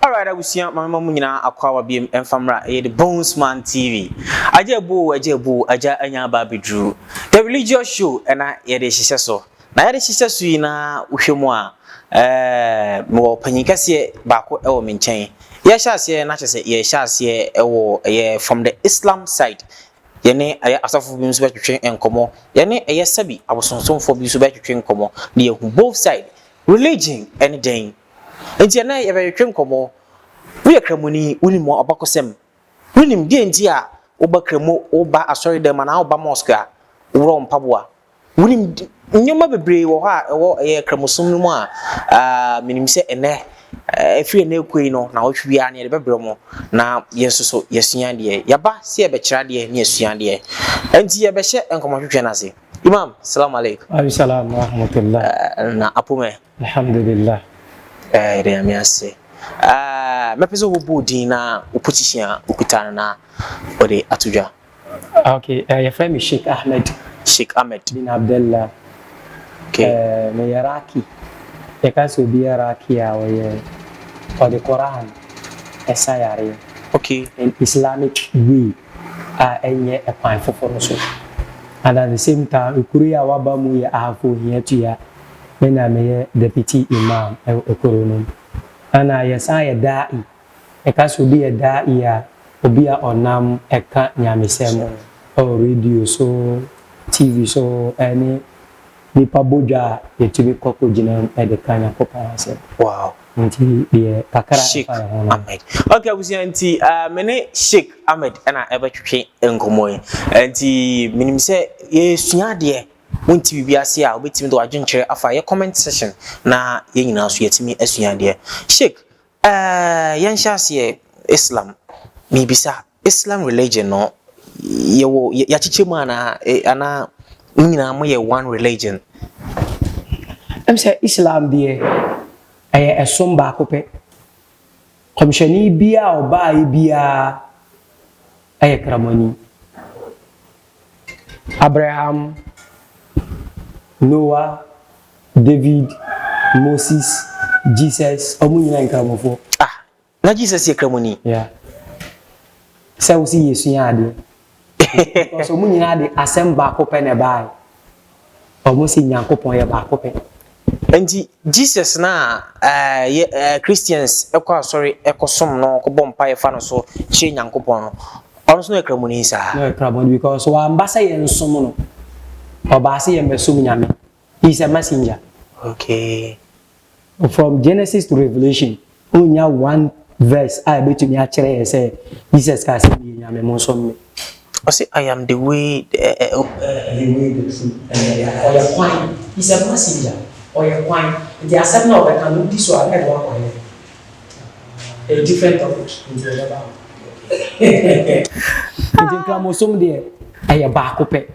Alright, abusua, maame ma mu nyinaa akɔ awa biem mfa mmra. Ɛyɛ The Bonesman TV. Agya ebu, agya ebu, agya anya aba abɛduru. The Religious Show ɛna yɛde hyehyɛ so. Na yɛde hyehyɛ so yi na wohwɛ mu a, mewɔ panyin kɛseɛ baako ɛwɔ me nkyɛn. Yɛhyɛ aseɛ na kyerɛ sɛ yɛhyɛ aseɛ ɛwɔ ɛyɛ from the Islam side. Yɛne ɛyɛ asɔfo bi nso bɛtwetwe nkɔmmɔ. Yɛne ɛyɛ sɛbi abosonsomfoɔ bi nso bɛtwetwe nkɔmmɔ. Na yɛhu both side. Religion ɛne dɛn? Nti ɛnɛ yɛbɛtwetwe nkɔmmɔ. Woyɛ Kramoni, wonim ɔbakɔsɛm, wonim deɛ nti a woba Kramo, woba asɔre dɛm anaa woba mosque a worɔ mpaboa. Wonim nneɛma bebree wɔ hɔ a ɛwɔ ɛyɛ Kramosom no mu a menim sɛ ɛnɛ ɛfiri ɛnɛ ekɔ yi no na wɔhwɛ biara ne yɛde bɛbrɛ mo na yɛn nso so yɛsua adeɛ. Yɛba sɛ yɛbɛkyerɛ adeɛ ne yɛsua adeɛ, nti yɛbɛhyɛ nkɔmmɔtwetwe no ase. Imam, salam alaikum. Alayhi salam wa rahmatullah. Na apomɛ? Alhamdulillah. Yɛde Nyame ase. Mɛpɛ sɛ wobɛbɔ wo din na wo position a wokuta no na wɔde ato dwa. Okay, yɛfrɛ me Sheikh Ahmed. Sheikh Ahmed. Bin Abdullah. Meyɛ Raki. Yɛka sɛ obi yɛ Raki a, ɔyɛ ɔde Quran ɛsa yareɛ. In Islamic way a ɛnyɛ ɛkwan foforɔ so. And at the same time, ekuro yi a waba mu yɛ Ahafo Hiatua. Me na meyɛ deputy imam ɛwɔ ekuro no mu. Ɛna yɛsan yɛ da'i. Yɛka sɛ obi yɛ da'i a, obi a ɔnam ɛka nyamesɛm ɛwɔ radio so, TV so, ɛne nipa bɔ dwa a yɛtumi kɔ kɔgyina mu ɛde ka Nyankopɔn asɛm. Nti deɛ kakra Sheikh ɛfa yɛn ho no. Ahmed. Okay, abusua, nti me ne Sheikh Ahmed ɛna ɛbɛtwetwe nkɔmmɔ yi. Nti menim sɛ yɛsua adeɛ, wonti biribi ase a, wobɛtumi de w'adwenkyerɛ afa yɛ comment section na yɛn nyinaa so yɛtumi asua adeɛ. Sheikh, yɛnhyɛ aseɛ. Islam, miribisa, Islam religion no, yɛwɔ yɛakyekyɛ mu anaa anaa mo nyinaa moyɛ one religion? Sɛ Islam deɛ, ɛyɛ ɛsom baako pɛ. Kɔmhyɛni biara a ɔbaeɛ biara ɛyɛ Kramoni. Abraham, Noah, David, Moses, Jesus, ɔmo nyinaa yɛ Nkramofoɔ. Ah, na Jesus yɛ Kramoni? Yeah. Sɛ wosi yɛsua adeɛ. Because ɔmo nyinaa de asɛm baako pɛ na ɛbaeɛ. Ɔmo si Nyankopɔn yɛ baako pɛ. Nti Jesus na yɛ Christians ɛkɔ asɔre ɛkɔsom no, kɔbɔ mpaeɛ fa no so kyerɛ Nyankopɔn no, ɔno nso no yɛ Kramoni saa? Na ɔyɛ Kramoni because wamba sɛ yɛnsom no. Ɔbaa sɛ yɛmmɛsom Nyame. He is a messenger. From Genesis to Revelation, wonya one verse a ɛbɛtumi akyerɛ yɛ sɛ Jesus kaa sɛ meyɛ Nyame, mo nsom me. Ɔsɛ, "I am the way." The way, the truth and the life. Ɔyɛ kwan. He is a messenger. Ɔyɛ kwan. Nti asɛm na ɔbɛka no, wodi so a, na ɛde wakɔ heaven. A different topic nti ɛbɛba hɔ. Nti Nkramosom deɛ, ɛyɛ baako pɛ.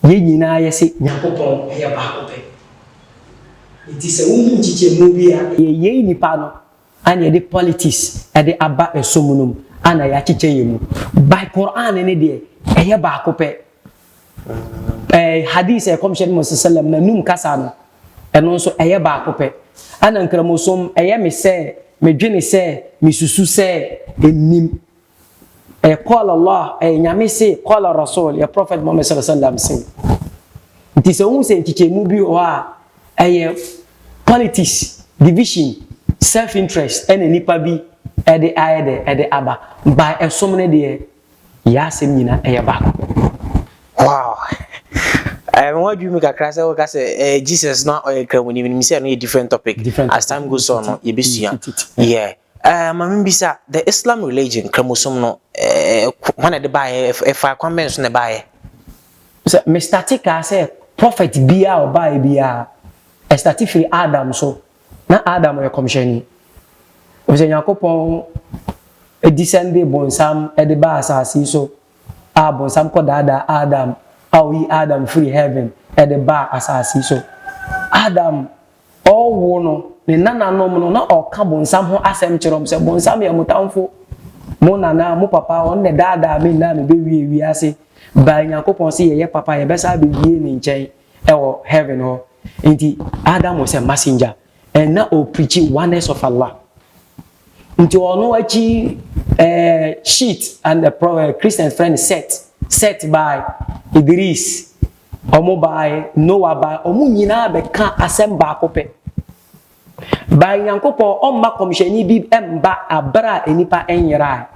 Yɛn nyinaa yɛsɛ Nyankopɔn ɛyɛ baako pɛ. Nti sɛ wohu nkyekyɛmu bi a, ɛyɛ yɛn nipa no ana yɛde politics ɛde aba ɛsom no mu ana yɛakyekyɛ yɛn mu. By Quran ne deɛ, ɛyɛ baako pɛ. Hadith a ɛkɔmhyɛ no sallam n'anum kasa no, ɛno nso ɛyɛ baako pɛ. Ana Nkramosom ɛyɛ me sɛ medwene sɛ mesusu sɛ ɛnim ɛyɛ qala Allah, ɛyɛ Nyame se, qala Rasul, yɛ Prophet Muhammad sallallahu alaihi wasallam se. Nti sɛ wohu sɛ nkyekyɛmu bi wɔ hɔ a, ɛyɛ politics, division, self interest ɛna nipa bi ɛde ayɛ dɛ ɛde aba. By ɛsom no deɛ, yɛ asɛm nyinaa ɛyɛ baako. Wow, mo adwiri mi kakra sɛ woka sɛ Jesus na ɔyɛ Kramoni. Menim sɛ ɛno yɛ different topic. Different. As time goes on no, yɛbɛsua. Yeah, maame bisa, the Islam religion, Kramosom no, hwan na ɛde baeɛ? Ɛfa kwan bɛn so na ɛbaeɛ? Sɛ me start kaa sɛ prophet biara a ɔbaeɛ biara, ɛ start firi Adam so. Na Adam yɛ kɔmhyɛni. Sɛ Nyankopɔn descend bonsam de ba asase yi so a, bonsam kɔ daadaa Adam a oyi Adam firi heaven de ba asase yi so. Adam ɔwo no ne nananom no, na ɔka bonsam ho asɛm kyerɛ wɔn sɛ bonsam yɛ mo tamfo, mo nana, mo papa, ɔno na daadaa me nna me bɛwie wiase baa. Nyankopɔn sɛ yɛyɛ papa, yɛbɛsa abɛwie ne nkyɛn ɛwɔ heaven hɔ. Nti Adam was a messenger and na ɔ preach oneness of Allah. Nti ɔno akyi Sheet and the prophet, Christians frɛ no Set. Set bae, Idris, ɔmo bae, Noah bae, ɔmo nyinaa bɛka asɛm baako pɛ. By Nyankopɔn ɔmma kɔmhyɛni bi mba abere a nnipa nyerae.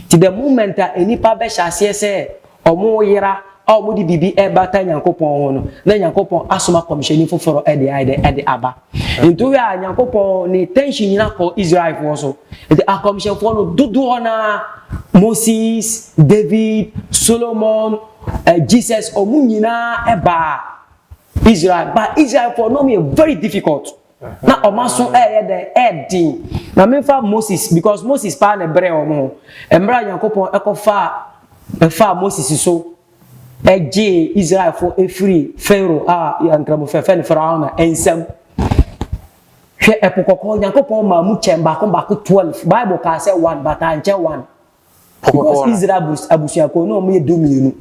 Nti the moment a nnipa bɛhyɛ aseɛ sɛ ɔmo yera a ɔmo de biribi ɛbata Nyankopɔn ho no, na Nyankopɔn asoma kɔmhyɛni foforɔ ɛde ayɛ dɛ ɛde aba. Nti wohwɛ a Nyankopɔn ne tension nyina kɔ Israelfoɔ so. Nti akɔmhyɛfoɔ no dodoɔ naa, Moses, David, Solomon, Jesus, ɔmo nyinaa ɛbaa Israel. But Israelfoɔ no yɛ very difficult. Na ɔmo aso ɛyɛ dɛ ɛɛden. Na memfa Moses because Moses paa na ɛbrɛ ɔmo ho. Mmerɛ a Nyankopɔn ɛkɔfa ɛfa Moses so ɛgye Israelfoɔ efiri Pharaoh a nkramofɛfɛ no Firaona nsam. Hwɛ, ɛpo kɔkɔɔ, Nyankopɔn maa mu kyɛn baako baako 12. Bible kaa sɛ one, but ankyɛ one. Because Israel abusuakuo na ɔmo yɛ 12.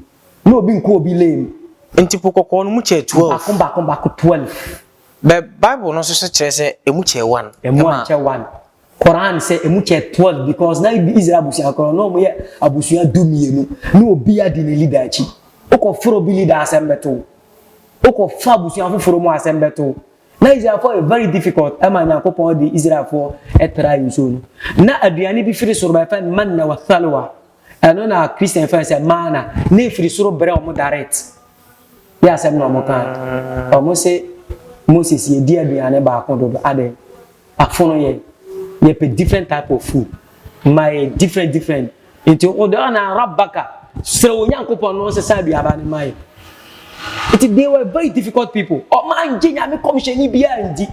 Na obi nkɔ obi lane. Nti po kɔkɔɔ no mu kyɛ 12. Baako baako baako 12. Bɛ Bible no nso so kyerɛ sɛ emu kyɛ one. Emu ankyɛ one. Quran sɛ emu kyɛ 12 because na Israel abusuakuo na ɔmo yɛ abusua 12. Na obi adi ne leader akyi. Wokɔ foro bi leader asɛm bɛto. Wokɔ fa abusua foforɔ mu asɛm bɛto. Na Israelfoɔ yɛ very difficult ɛma Nyankopɔn de Israelfoɔ ɛtra nsuo no. Na aduane bi firi soro bɛfɛ manna wa salwa. Ɛno na Christian fɛn sɛ mana na efiri soro brɛ ɔmo direct. Yɛ asɛm na ɔmo kan. Ɔmo sɛ Moses, yɛdi aduane baako dodo ade afono yɛ yɛpɛ different type of food ma yɛ different different. Nti ɔde ɔna rabaka srɛ Onyankopɔn no ɔsesa aduaba no ma yɛ. Nti they were very difficult people. Ɔmo angye Nyame kɔmhyɛni biara ndi.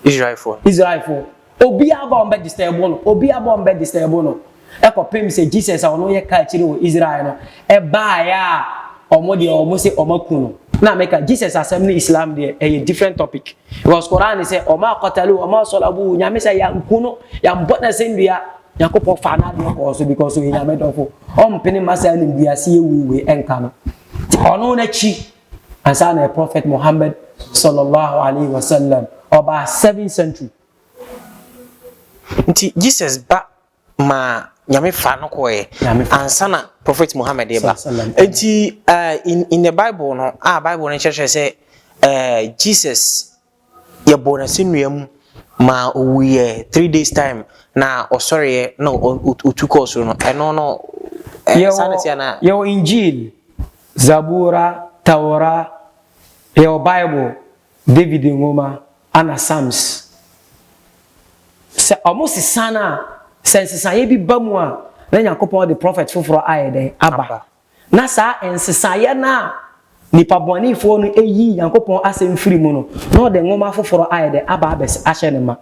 Israelfoɔ. Israelfoɔ, obiara ba ɔmo bɛ disturb no, obiara ba ɔmo bɛ disturb no, ɛkɔpem sɛ Jesus a ɔno yɛ ka akyire wɔ Israel no ɛbaeɛ a, ɔmo deɛ ɔmo sɛ ɔmo aku no. Na meka Jesus asɛm ne Islam deɛ ɛyɛ different topic because Quran sɛ ɔmo akɔtale ɔmo asɔlabu. Nyame sɛ yanku no, yambɔ na sɛndua. Nyankopɔn fa n'adeɛ kɔɔ so because ɔyɛ Nyame dɔfo, ɔmpene ma saa nimguase ewuwe ɛnka no. Nti ɔno n'akyi ansa na Prophet Muhammad sallallahu alaihi wasallam ɔbaa 7th century. Nti Jesus ba ma Nyame fa no kɔɛ Nyame fa. ansa na Prophet Muhammad ba. Sallallahu. Nti in the Bible no a Bible no kyerɛkyerɛ sɛ Jesus yɛbɔ n'asɛnnua mu ma owuiɛ, 3 days time na ɔsɔreɛ na ɔtu kɔɔ soro no, ɛno no saa na ɛteɛ anaa? Yɛwɔ Injil, Zabura, Tawra, yɛwɔ Bible, David nwoma ana Psalms. Sɛ ɔmo sesa no a, sɛ nsesaeɛ bi ba mu a, na Nyankopɔn de prophet foforɔ ayɛ dɛn aba. Aba. Na saa nsesaeɛ no a nipa bɔnefoɔ no ɛyi Nyankopɔn asɛm firi mu no, na ɔde nwoma foforɔ ayɛ dɛn aba abɛs ahyɛ ne ma.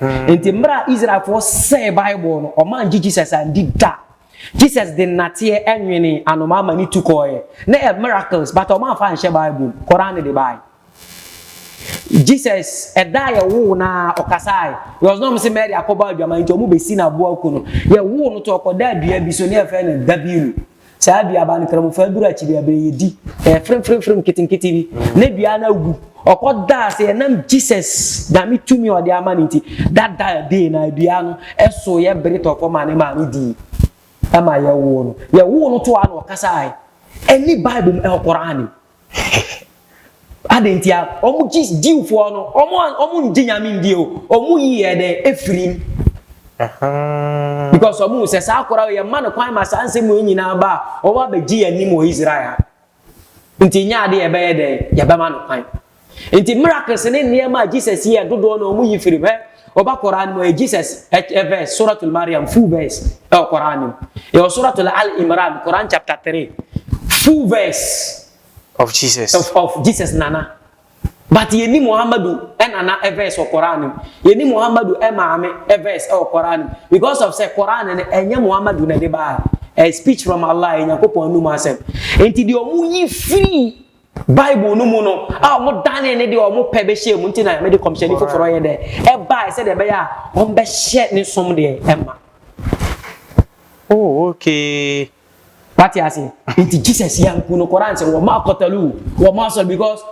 Nti mmerɛ a Israelfoɔ sɛe Bible no, ɔma ngye Jesus andi da. Jesus de nnateɛ ɛnwene anoma ama ne tu kɔɔɛ na ɛ miracles, but ɔma amfa nhyɛ Bible mu. Koran de bae. Jesus ɛda a yɛwoo na ɔkasae because na ɔmo sɛ Mary akɔbɔ adwaman, nti ɔmo bɛsi n'aboa ku no. Yɛwoo no to ɔkɔda dua bi so ne yɛfrɛ no dabilu. Saa aduaba no, kramofo aduru akyiri abere yɛdi, ɛyɛ fremfremfrem nketenkete bi na dua no awu. Ɔkɔdaa sɛ yɛnam Jesus Nyame tumi a ɔde ama no nti, that day na dua no ɛso yɛ bere tɔfɔ ma ne maame dii ɛma yɛwoo no. Yɛwoo no to a na ɔkasae. Ɛni Bible mu, ɛwɔ Koran mu. Ade nti a ɔmo gye Jewfoɔ no, ɔmo ngye Nyame ndi o, ɔmo yi yɛ dɛ efiri mu because ɔmo sɛ saa akɔra yɛ ma no kwan ma saa nsɛm wɔ nyinaa ba a, ɔmo abɛgye yɛn anim wɔ Israel ha. Nti nyɛ ade yɛbɛyɛ dɛ yɛbɛma no kwan. Nti miracles ne nneɛma a Jesus yɛ dodoɔ no, ɔmo yi firi mu. Ɛ ɔba Koran mu, ɛyɛ Jesus ɛ verse, Suratul Mariam, full verse ɛwɔ Koran mu. Yɛwɔ Suratul Al Imran, Koran chapter 3, full verse of Jesus. Of Jesus nana, but yɛni Muhammadu ɛnana verse wɔ Koran mu, yɛni Muhammadu ɛmaame verse ɛwɔ Koran mu because of sɛ Koran no ɛnyɛ Muhammadu na ɛde baa. Ɛ speech from Allah, ɛyɛ Nyankopɔn anum asɛm. Nti deɛ ɔmo yi firi Bible no mu no a, ɔmo dane ne deɛ ɔmo pɛ bɛhyɛ mu. Nti na yɛmɛ de kɔmhyɛni foforɔ yɛ dɛ ɛbaa sɛdeɛ ɛbɛyɛ a ɔmo bɛhyɛ ne som deɛ ɛma. Oh, okay. Wate ase? Nti Jesus yanku no, Koran sɛ wɔn akɔtalu wɔn asɔre because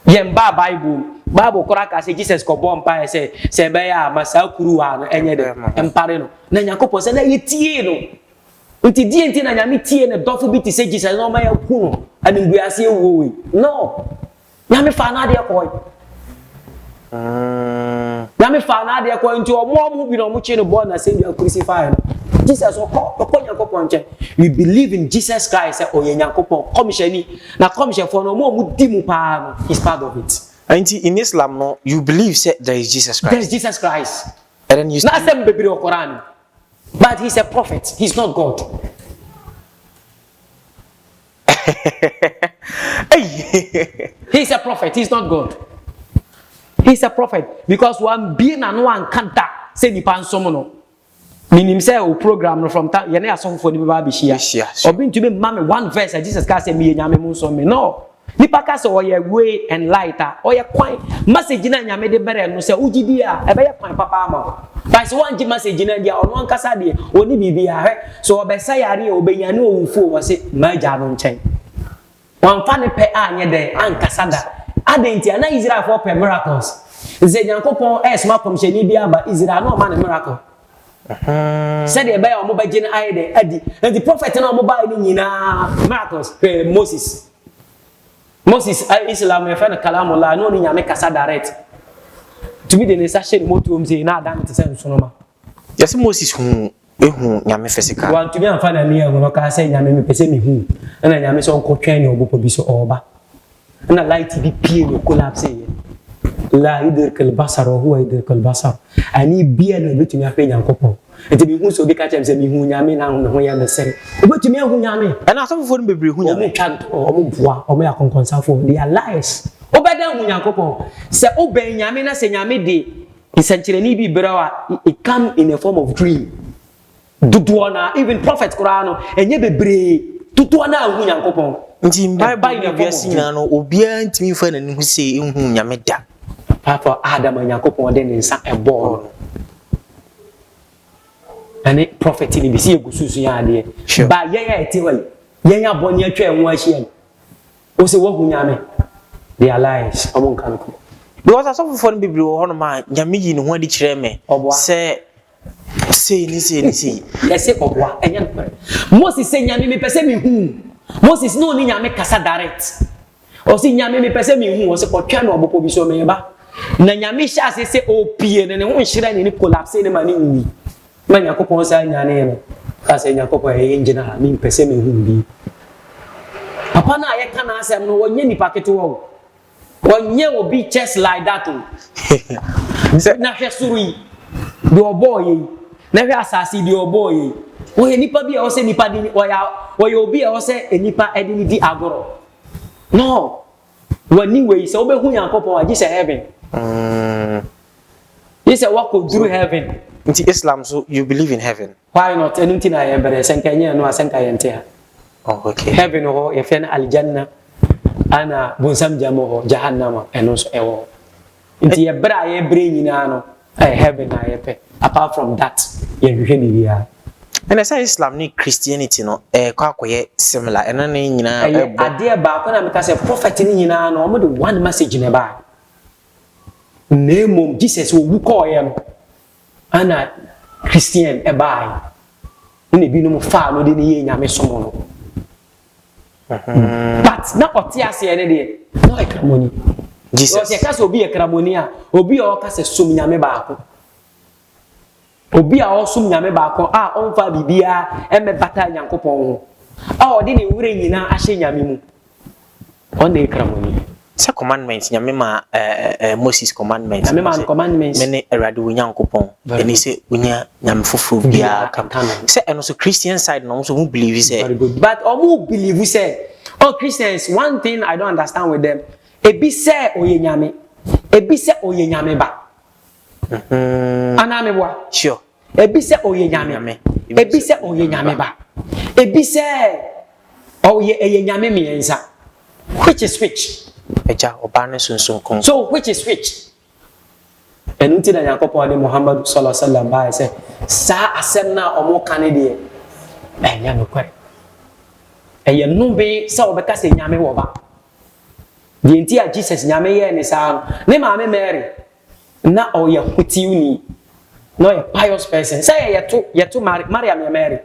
yɛn ba Bible. Bible koraa ka sɛ Jesus kɔbɔɔ mpaeɛ sɛ, sɛ ɛbɛyɛ a ma saa kuruwa no ɛnyɛ dɛ, ɛmpare no. Na Nyankopɔn sɛ na yɛtiee no. Nti deɛ nti na Nyame tie ne dɔfo bi te sɛ Jesus na ɔma yɛku no animguaseɛ wuo wei? No. Nyame faa n'adeɛ kɔe. Nyame faa n'adeɛ kɔe nti ɔmo ɔmo bi na ɔmo kye no bɔɔ n'asɛnnua crucify no. Jesus ɔkɔ ɔkɔ Nyankopɔn nkyɛn. We believe in Jesus Christ sɛ ɔyɛ Nyankopɔn kɔmhyɛni. Na kɔmhyɛfoɔ no ɔmo a ɔmo di mu paa no he's part of it. Nti in Islam no you believe sɛ there is Jesus Christ. There is Jesus Christ. And then you. N'asɛm bebree wɔ Quran mu. But he's a prophet, he's not God. He's a prophet, he's not God. He's a prophet because wambie n'ano anka da sɛ nipa nsom no. Menim sɛ o program no from time yɛne asɔfofoɔ no bɛba abɛhyia. Obi ntumi mma me one verse a Jesus kaa sɛ meyɛ nyame mo nsom me. No. Nipa ka sɛ ɔyɛ way and light a, ɔyɛ kwan. Message no a Nyame de brɛɛ no sɛ wogye di a, ɛbɛyɛ kwan papa ama wo. But sɛ woangye message no andi a, ɔno ankasa deɛ, ɔnni biribiara. Hwɛ, sɛ ɔbɛsa yare a, ɔbɛnyane owufo o, ɔse, M'agya no nkyɛn. Wamfa ne pɛ anyɛ dɛn? Ankasa da. Adɛn ntia? Na Israelfoɔ pɛ miracles. Nti sɛ Nyankopɔn ɛresoma kɔmhyɛni bi aba Israel a, na ɔma no miracle. Sɛdeɛ ɛbɛyɛ a wɔbɛgye no ayɛ dɛn? Adi. Nti prophet no a wɔbaeɛ no nyinaa, miracles. Hwɛ Moses. Moses, Islam yɛfrɛ no Kalamullah, na ɔne Nyame kasa direct. Tumi de ne nsa hyɛ ne motuom sei na adane te sɛ nsonoma. Yɛse Moses hu ehu Nyame physical. Wantumi amfa n'ani anhu no, ɔkaa sɛ, Nyame mepɛ sɛ mehu wo. Ɛna Nyame sɛ ɔnkɔtwɛn ne wɔ bepɔ bi so, ɔɔba. Ɛna light bi pie na ɔcollapse yɛ. La yudrikul basar wa huwa yudrikul basar. Ani biara na obetumi ahwɛ Nyankopɔn. Nti mehu sɛ obi ka kyerɛ me sɛ mehu Nyame na me ho yɛ me sere. Obetumi ahu Nyame. Ɛna asɔfofoɔ no bebree hu Nyame. Wɔn twa ntorɔ, wɔn boa, wɔn yɛ akɔnkɔnsafoɔ. They are liars. Wobɛda ahu Nyankopɔn. Sɛ wobɛn Nyame na sɛ Nyame de nsɛnkyerɛnne bi brɛ wo a, it come in a form of dream. Dodoɔ no ara, even prophet koraa no, ɛnyɛ bebree, dodoɔ no ara nhu Nyankopɔn. Nti Bible ne wiase nyinaa no, obiara ntumi mfa n'ani hu sei nhu Nyame da. Apart from Adam a Nyankopɔn de ne nsa bɔɔ no. Ɛne prophet no bi, sɛ yɛgu so sua adeɛ. Sure. Ba yɛn a yɛte hɔ yi, yɛn abɔne atwa yɛn ho ahyia yi, wo sɛ woahu Nyame? They are liars, wɔn nka nokorɛ. Because asɔfofoɔ no bebree wɔ hɔnom a Nyame yii ne ho adi kyerɛɛ me Ɔboa. sɛ sei ne sei ne sei. Yɛse ɔboa, ɛnyɛ nokorɛ. Moses sɛ Nyame mepɛ sɛ mehu wo. Moses na ɔne Nyame kasa direct. Ɔse Nyame mepɛ sɛ mehu wo, ɔse kɔtwɛn me wɔ bepɔ bi so meba. Na Nyame hyɛ aseɛ sɛ ɔpie no ne ho nhyerɛne no collapse no ma ne wui. Ma Nyankopɔn san nyanee no, kaa sɛ Nyankopɔn ɛyɛ ngyina ha, mempɛ sɛ mehu wo bio. Papa no a yɛka n'asɛm no ɔnyɛ nipa ketewa o. Ɔnyɛ obi just like that o. Na hwɛ soro yi, deɛ ɔbɔɔ yɛ yi, na hwɛ asase yi, deɛ ɔbɔɔ yɛ yi. Ɔyɛ nipa bi a ɛwɔ sɛ nipa de ɔyɛ ɔyɛ obi a ɛwɔ sɛ nipa de ne di agorɔ. No, w'ani wei sɛ wobɛhu Nyankopɔn a gye sɛ heaven. Gye sɛ woakɔduru heaven. Nti Islam so you believe in heaven? Why not? Ɛno nti na yɛbrɛ, sɛ nka ɛnyɛ ɛno a sɛ nka yɛnte ha. Oh, okay. Heaven wɔ hɔ, yɛfrɛ no Aljanna, ɛna bonsam gya mu hɔ, Jahannama, ɛno nso ɛwɔ hɔ. Nti yɛbrɛ a yɛbrɛ nyinaa no, ɛyɛ heaven na yɛpɛ. Apart from that, yɛnhwehwɛ biribiara. Ɛna sɛ Islam ne Christianity no ɛkɔ akɔyɛ similar, ɛno ne nyinaa ɛyɛ adeɛ baako na meka sɛ prophet no nyinaa no, wɔn de one message na ɛbaeɛ. Na mmom Jesus owu kɔɔeɛ no, ɛna Christian ɛbaeɛ. Ɛna ebinom faa no de no yɛɛ nyame som no. But na ɔte aseɛ no deɛ, na ɔyɛ kramoni. Jesus. Because yɛka sɛ obi yɛ kramoni a, obi a ɔka sɛ som nyame baako. Obi a ɔsom nyame baako a ɔmfa biribiara mmɛbata Nyankopɔn ho, a ɔde ne werɛ nyinaa ahyɛ nyame mu. Ɔno na ɛyɛ kramoni. Sɛ commandment Nyame maa eh, eh, Moses commandment. Nyame maa no commandments. Me ne Awurade wo Nyankopɔn. Ɛni sɛ wonya nyame foforɔ biara ka ka no. Sɛ ɛno so Christian side na ɔmo nso ɔmo believe sɛ. Very good. But ɔmo believe sɛ, oh Christians, one thing I don't understand with them, ebi sɛ ɔyɛ Nyame, ebi sɛ ɔyɛ Nyame ba. Anaa meboa? Sure. Ebi sɛ ɔyɛ Nyame, ebi sɛ ɔyɛ Nyame ba, ebi sɛ ɔyɛ ɛyɛ Nyame mmiɛnsa. Which is which? Agya, Ɔba ne Sunsum Kronkron. So which is which? Ɛno nti na Nyankopɔn de Muhammadu sallallahu alaihi wasallam baeɛ sɛ saa asɛm no a wɔka no deɛ ɛnyɛ nokorɛ. Ɛyɛ nnome sɛ wɔbɛka sɛ Nyame wɔ ba. Deɛ nti a Jesus Nyame yɛɛ ne saa no, ne maame Mary na ɔyɛ hotiwni, na ɔyɛ pious person. Sɛ yɛ yɛto yɛto Mary, Mariam yɛ Mary.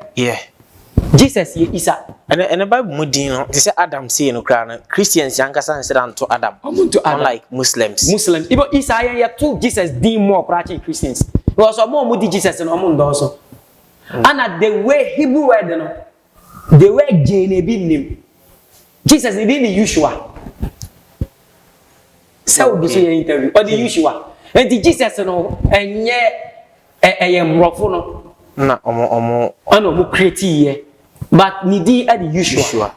Jesus yɛ Isa. Ɛnɛ Bible mu din no, te sɛ Adam sei no koraa no, Christians ankasa nsɛ nto Adam. Ɔmo nto Adam. Unlike Muslims. Muslims. Even Isa, yɛn yɛto Jesus din more koraa kyɛn Christians. Because ɔmo a ɔmo di Jesus no, ɔmo ndɔɔso. Ana the way Hebrew word no, the way Jane ebi nim. Jesus ne din ne Yeshua. Sɛ obi so yɛ interview, ɔde Yeshua. Nti Jesus no, ɛnyɛ ɛyɛ mmorɔfo no Na ɔmo ɛna ɔmo create yɛ, but ne din ɛde Yeshua. Yeshua.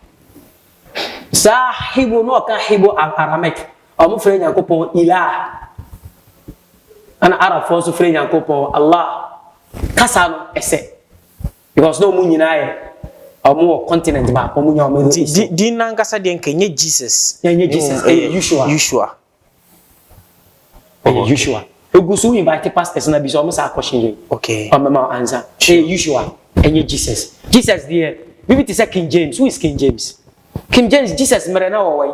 Saa Hebrew no, ɔka Hebrew Aramaic, ɔmo frɛ Nyankopɔn Ilah, ɛna Arabfoɔ nso frɛ Nyankopɔn Allah. Kasa no ɛsɛ because na ɔmo nyinaa yɛ, ɔmo wɔ continent baako, ɔmo nya ɔmo Nti din nankasa deɛ, nka ɛnyɛ Jesus. Ɛnyɛ Jesus, ɛyɛ Yeshua. Yeshua. Ɛyɛ Yeshua. Egu so invite pastors na bi sɛ ɔmo saa akɔhyɛ yɛ, ɔmɛma ansa. Ɛyɛ Yeshua, ɛnyɛ Jesus. Jesus deɛ, bibi te sɛ King James. Who is King James? King James, Jesus mmerɛ na wɔwɔ yi,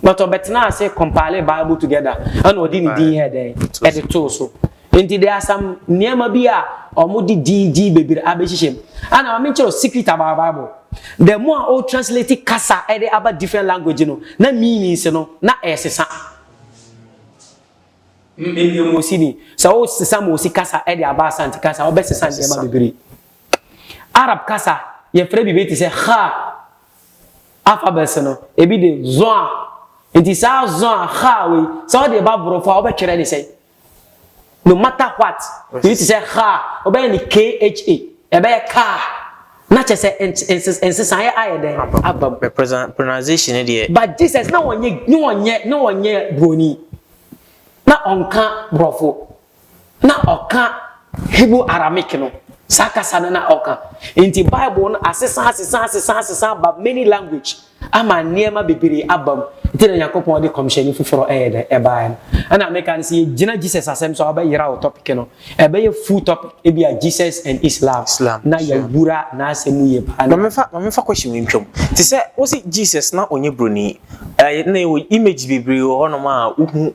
but ɔbɛtena ase compile Bible together, ɛna ɔde ne din yɛ dɛn ɛde too so. Nti there are some nneɛma bi a ɔmo de din din bebree abɛhyehyɛ mu. Ɛna maame nkyerɛ secret about Bible: the more a o translate kasa ɛde aba different language no, na meanings no na ɛsesa. Mmemme mo si ni sɛ o sesa mo si kasa ɛde aba Asante kasa, ɔbɛsesa nneɛma bebree. Arab kasa, yɛfrɛ biribi te sɛ ha alphabet no, ebi de zoa. Nti saa zoa ha wei, sɛ ɔde ba borɔfo a, ɔbɛtwerɛ ne sɛ no matter what, ebi te sɛ ha, ɔbɛyɛ ne kha, ɛbɛyɛ kaa, na kyerɛ sɛ nsesaeɛ ayɛ dɛn aba mu. Pronunciation deɛ. But Jesus na wɔnyɛ broni, na ɔnka borɔfo, na ɔka Hebrew Aramaic no. Saa kasa no na ɔka. Nti Bible no asesa asesa asesa asesa aba many language ama nneɛma bebree aba mu. Nti na Nyankopɔn de kɔmhyɛni foforɔ ɛyɛ dɛ ɛbaeɛ no. Ɛna meka no sɛ yɛgyina Jesus asɛm so a, wɔbɛyera wo topic no, ɛbɛyɛ full topic, ebi a Jesus and Islam, Islam, na yɛwura n'asɛm mu yie paa. Mamefa question wi ntwam te sɛ wosi Jesus na ɔnyɛ broni, ɛɛ, na yɛwɔ image bebree wɔ hɔnom a wohu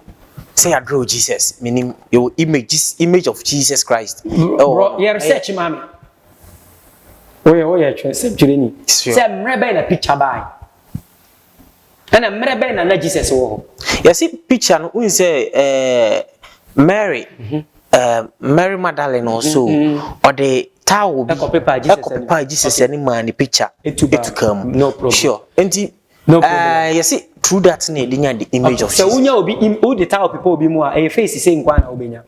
sɛ yɛadraw Jesus. Menim yɛwɔ image of Jesus Christ. Bro, yɛ research ma me. Woyɛ twɛ sɛ twerɛni sɛ mmerɛ bɛn na picture bae, ɛna mmerɛ bɛn na Jesus wɔ hɔ? Yɛsi picture no, wohu sɛ Mary Magdalene also, ɔde towel bi ɛkɔ pepa Jesus ɛkɔ pepa Jesus anim maa ne picture etu ba. Etu kaa mu. No problem. Sure, nti No problem. Yɛsi through that na yɛde nya the image of Sɛ Jesus. wonya obi wode towel pepa obi mu a, ɛyɛ face sɛ nkwa na wobɛnya.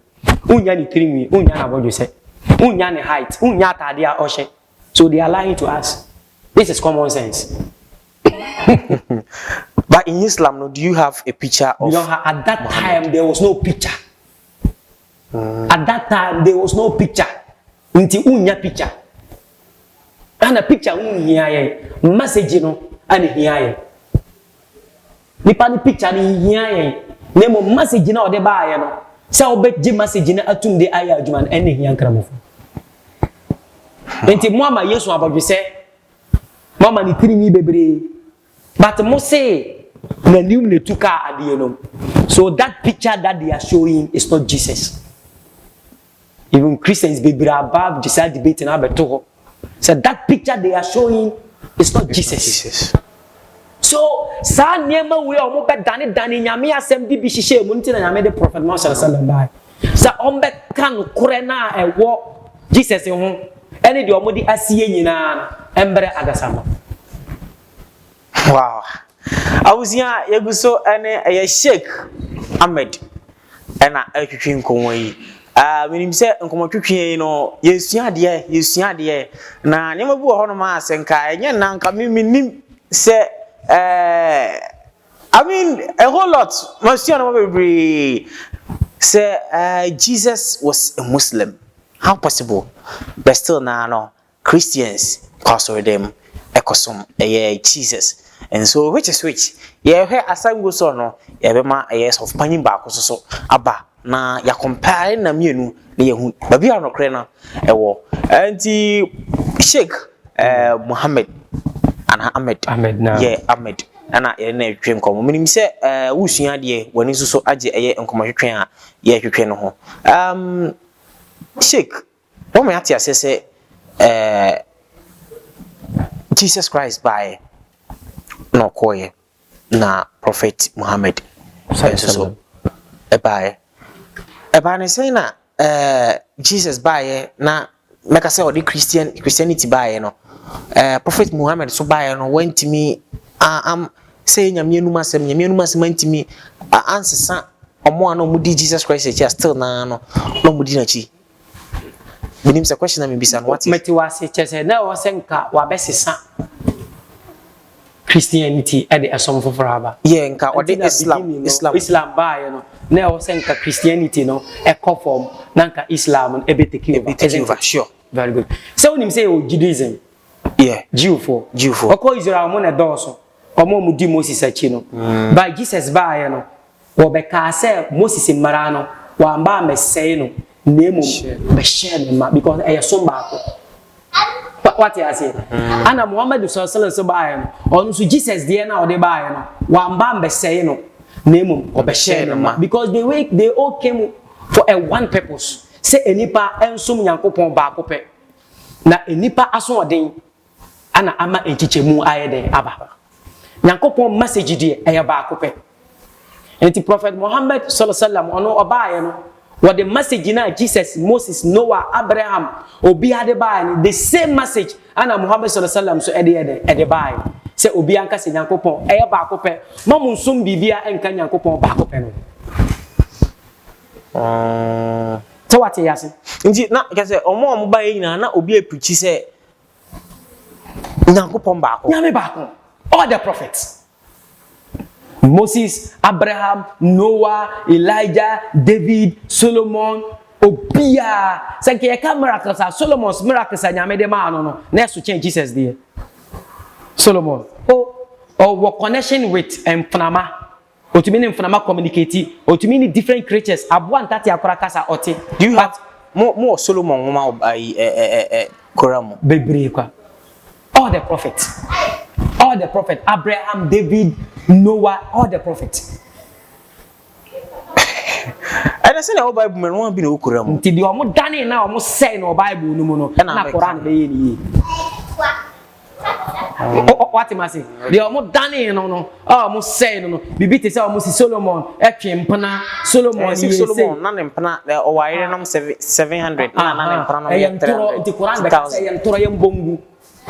Wonya ne tirinwi, wonya n'abɔdwesɛ, wonya ne height, wonya atade a ɔhyɛ. So they are lying to us. This is common sense. But in Islam no, do you have a picture We of don't have, at that time there was no picture. At that time there was no picture. Nti wonya picture. Ana picture wo hia yɛn, message no ana hia yɛn. Nipa no picture no hia yɛn, na mmom message no a ɔde baayɛ no, sɛ wobɛgye message no atum de ayɛ adwuma no, ɛne hia nkramofo. Nti mo ama Yesu abɔdwesɛ, mo ama ne tirinwi bebree, but mo se n'anim na etu kaa adeɛ no. So that picture that they are showing is not Jesus. Even Christians bebree aba saa debate na abɛto hɔ so that picture they are showing is not Jesus. Jesus. So saa nneɛma wei a wɔn bɛ dane dane Nyame asɛm de bi hyehyɛ mu nti na Nyame de Prophet Muhammad sallam baa sɛ wɔn bɛka nokorɛ na ɛwɔ Jesus ho ɛne deɛ wɔn de asie nyinaa no ɛmbrɛ adasama. Wow, abusua, yɛgu so ɛne ɛyɛ Sheikh Ahmed ɛna ɛtwitwi nkɔmmɔ yi. Menim sɛ nkɔmmɔtwitwi yi no, yɛsua adeɛ, yɛsua adeɛ, na nneɛma bi wɔ hɔnom a sɛ nka ɛnyɛ nna nka me menim sɛ I mean, a whole lot masua nneɛma bebree sɛ Jesus was a Muslim. How possible? But still naa no, Christians kɔ asɔredan mu ɛkɔsom ɛyɛ Jesus. And so which is which? Yɛhwɛ asango so no, yɛbɛma ɛyɛ sɔfopanyin baako so so aba na yɛacompare na mmienu na yɛhu baabi a nokorɛ no ɛwɔ. Nti Sheikh Muhammad ana Ahmed? Ahmed na. Yɛ Ahmed. Ɛna yɛne no retwetwe nkɔmmɔ. Menim sɛ ɛɛ wosua adeɛ, w'ani nso so agye ɛyɛ nkɔmmɔtwetwe a yɛretwetwe no ho. Sheik, wɔn yɛate aseɛ sɛ Jesus Christ baeɛ na ɔkɔɔeɛ, na Prophet Muhammad nso so ɛbaeɛ. Ɛbaa ne sɛn na Jesus baeɛ na mɛka sɛ ɔde Christianity baeɛ no, Prophet Muhammad so baeɛ no, wantumi am sɛ Nyame anum asɛm antumi ansesa ɔmo a na ɔmo di Jesus Christ akyi a still naa no na ɔmo di n'akyi? Menim sɛ question na mebisa no, wate. Mete wase. Kyɛ sɛ na ɛwɔ sɛ nka wabɛsesa Christianity ɛde ɛsom foforɔ aba. Yɛ nka ɔde Islam Islam. Islam baeɛ no, na ɛwɔ sɛ nka Christianity no ɛkɔ fam na nka Islam no ɛbɛ take over. Ɛbɛ take over, sure. Very good. Sɛ wonim sɛ yɛwɔ Judaism? Yeah. Jewfoɔ. Jewfoɔ. Ɔkɔ Israel, ɔmo na ɛdɔɔso, ɔmo a ɔmo di Moses akyi no. But Jesus baeɛ no, wɔbɛkaa sɛ Moses mmara no wamba amɛsɛe no, na mmom bɛhyɛɛ ne ma, because ɛyɛ som baako. Wate aseɛ? Ana Muhammad sɔsɔlɔ nso baeɛ no, ɔno nso Jesus deɛ no a ɔde baeɛ no, wamba ambɛsɛe no, na mmom ɔbɛhyɛɛ ne ma, because they way they all came for a one purpose, sɛ enipa nsom Nyankopɔn baako pɛ. Na enipa asoɔden ana ama nkyekyɛmu ayɛ den aba. Nyankopɔn message deɛ, ɛyɛ baako pɛ. Nti Prophet Muhammad sallallahu alaihi wasallam, ɔno ɔbaeɛ no, wɔde message na Jesus, Moses, Noah, Abraham, obiara de baeɛ no, the same message ana Muhammad sallallahu alaihi wasallam so ɛde yɛ dɛ ɛde baeɛ, sɛ obiara nka sɛ Nyankopɔn ɛyɛ baako pɛ, ma mo nsom biribiara ɛnka Nyankopɔn baako pɛ no. Sɛ wate yɛ ase? Nti na kɛ sɛ ɔmo a ɔmo baeɛ nyinaa na obi apirikyi sɛ Nyankopɔn baako. Nyame baako. All the prophets, Moses, Abraham, Noah, Elijah, David, Solomon, obiara, sɛ nka yɛka miracles a, Solomon's miracles a Nyame de maa no no na ɛso kyɛn Jesus deɛ. Solomon o, ɔwɔ connection with mframa, otumi ne mframa communicate, otumi ne different creatures, aboa ntate akora kasa ɔte. Do you have mo wɔ Solomon nwoma wɔ ayi ɛ ɛ ɛ Koran mu? Bebree kwa. All the prophets, all the prophets, Abraham, David, Noah, all the prophets. Ɛnɛ sɛ na ɛwɔ Bible mu no, wɔn bi na ɛwɔ Koran mu. Nti deɛ ɔmo dane na ɔmo sɛe na Bible no mu no, Ɛna na abɛka. Koran bɛyɛ ne yie. Wate ma se deɛ ɔmo dane no a ɔmo sɛe no, biribi te sɛ ɔmo si Solomon ɛtwe mpena, Solomon Ɛsɛ yɛ Solomon sei. Na ne mpena ɔwɔ ayerenom 700 na ne mpena no ɛyɛ yɛ three ntorɔ. hundred Nti Koran bɛka sɛ ɛyɛ ntorɔ, yɛ mbɔngu.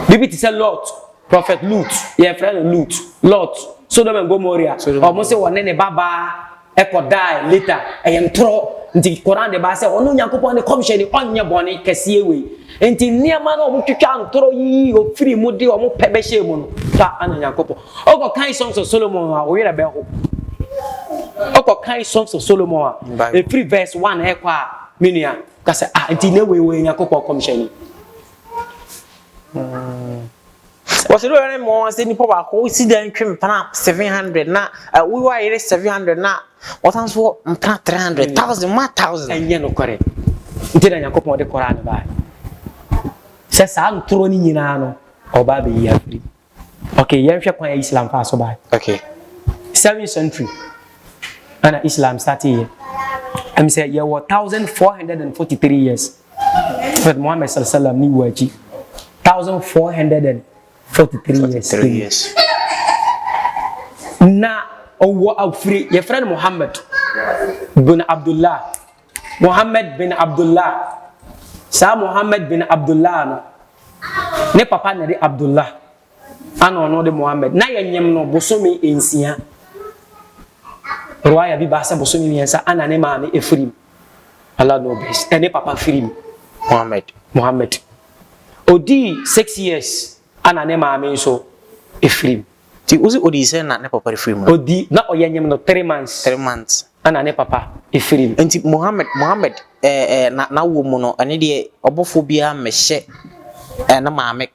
Biribi te sɛ Lot, Prophet Lut, yɛfrɛ no Lut, Lot, Sodom and Gomorrah. Sodom. Ɔmo sɛ wɔne ne babaa ɛkɔ die later, ɛyɛ ntorɔ. Nti Koran de ba sɛ ɔno Nyankopɔn ne kɔmhyɛni ɔnyɛ bɔne kɛseɛ wei. Nti nneɛma no a ɔmo twitwa ntorɔ yiyi ofiri mu de ɔmo pɛ bɛhyɛ mu no fa ana Nyankopɔn. Ɔkɔ kan Songs of Solomon a, oyerɛ bɛho. Ɔkɔ kan Songs of Solomon a, Bible. efiri verse 1 ɛkɔ a, me nua kasa ah, nti ne wei wei Nyankopɔn kɔmhyɛni. Wɔsɛ dɛ ɔyɛ mɔ sɛ nipa baako si dan twe mpena 700 na wowɔ ayere 700 na wɔsan so wɔ mpena 300 thousand ma thousand. Ɛnyɛ nokorɛ. Nti na Nyankopɔn de Koran no bae sɛ saa ntorɔ no nyinaa no ɔba abɛyi afiri. Okay, yɛnhwɛ kwan a Islam faa so bae. 7th century ana Islam starteeɛ. Sɛ yɛwɔ 1443 years Prophet Muhammad sallallahu alaihi wasallam ne wu akyi, 1443 years. Three years. Na ɔwɔ afiri, yɛfrɛ no Muhammad bin Abdullah, Muhammad bin Abdullah. Saa Muhammad bin Abdullah no, ne papa na de Abdullah, ana ɔno de Muhammad. Na yɛnyem no bosome 6, ruwaya bi baa sɛ bosome 3 ana ne maame efiri mu. Allah know best. Ɛne papa firi mu. Muhammad. Muhammad odii 6 years ana ne maame nso efiri mu. Nti wosi odi sɛ na ne papa de firi mu no? Odi na ɔyɛ nyem no 3 months. 3 months. Ana ne papa efiri mu. Nti Muhammad ɛɛ ɛɛ na n'awo mu no, ɛne deɛ ɔbɔfo biara mmɛhyɛ ne maame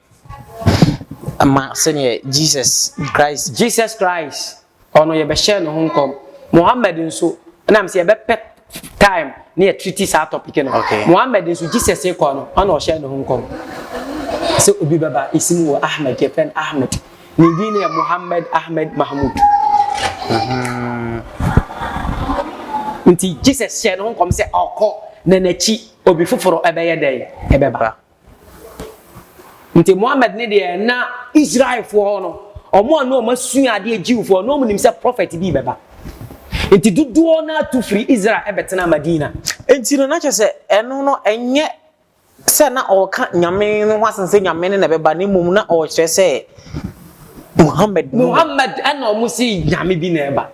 ma sɛneɛ Jesus Christ. Jesus Christ ɔno yɛbɛhyɛ ne ho nkɔm. Muhammad nso ɛnam sɛ yɛbɛpɛ time ne yɛ treat saa topic no. Muhammad nso, Jesus kɔ no, ɔna ɔhyɛ ne ho nkɔm sɛ obi bɛba esim wɔ Ahmed, yɛfrɛ no Ahmed. Ne din yɛ Muhammad Ahmed Mahmoud. Nti Jesus hyɛɛ ne ho nkɔm sɛ ɔkɔ na n'akyi obi foforɔ ɛbɛyɛ dɛn? Ɛbɛba. Nti Muhammad ne deɛ na Israelfoɔ no, wɔn a na wɔn asua adeɛ Jewfoɔ na wɔn nim sɛ prophet bi bɛba. Nti dodoɔ no atu firi Israel ɛbɛtena Madina. Nti no na kyerɛ sɛ ɛno no ɛnyɛ sɛ na ɔreka Nyame no ho asɛm sɛ Nyame no na ɛbɛba na mmom na ɔrekyerɛ sɛ Muhammad no. Muhammad ɛna wɔn si Nyame bi na ɛba.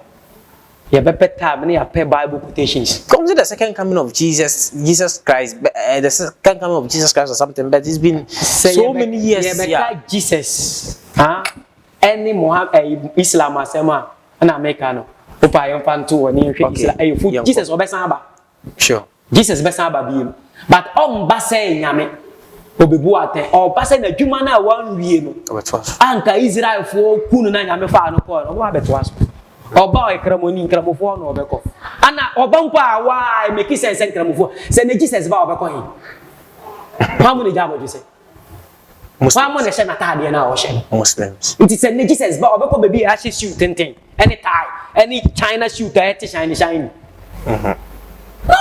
Yɛbɛpɛ time na yɛapɛ Bible quotations. Come to the second coming of Jesus, Jesus Christ, the second coming of Jesus Christ or something, but it's been so many years. Yɛbɛka Jesus ah, ɛne Muhammad, Islam asɛm a ɛna meka no. Wopa yɛmfa nto wɔ ne nhwɛ Islam. Ɛyɛ fu Jesus ɔbɛsan aba. Jesus bɛsan aba biem. But ɔmba sɛ Nyame. Obebu atɛn. Ɔba sɛ n'adwuma no a wanwie no. Anka Israelfoɔ ku no na Nyame faa no kɔɔ no, ɔbɛba abɛtoa so. Ɔba ɔyɛ kramoni, nkramofoɔ na ɔbɛkɔ. Ana ɔba mpo a waa make sense sɛ nkramofoɔ. Sɛ ne Jesus ba ɔbɛkɔ he? Hwan mu na gya abɔdwe sɛ? Hwan mu na ɛhyɛ n'ataadeɛ no a ɔhyɛ no? Muslims. Nti sɛ ne Jesus ba ɔbɛkɔ baabi a ahyɛ suit tenten ɛne tie ɛne China suit a ɛte shiny shiny. No!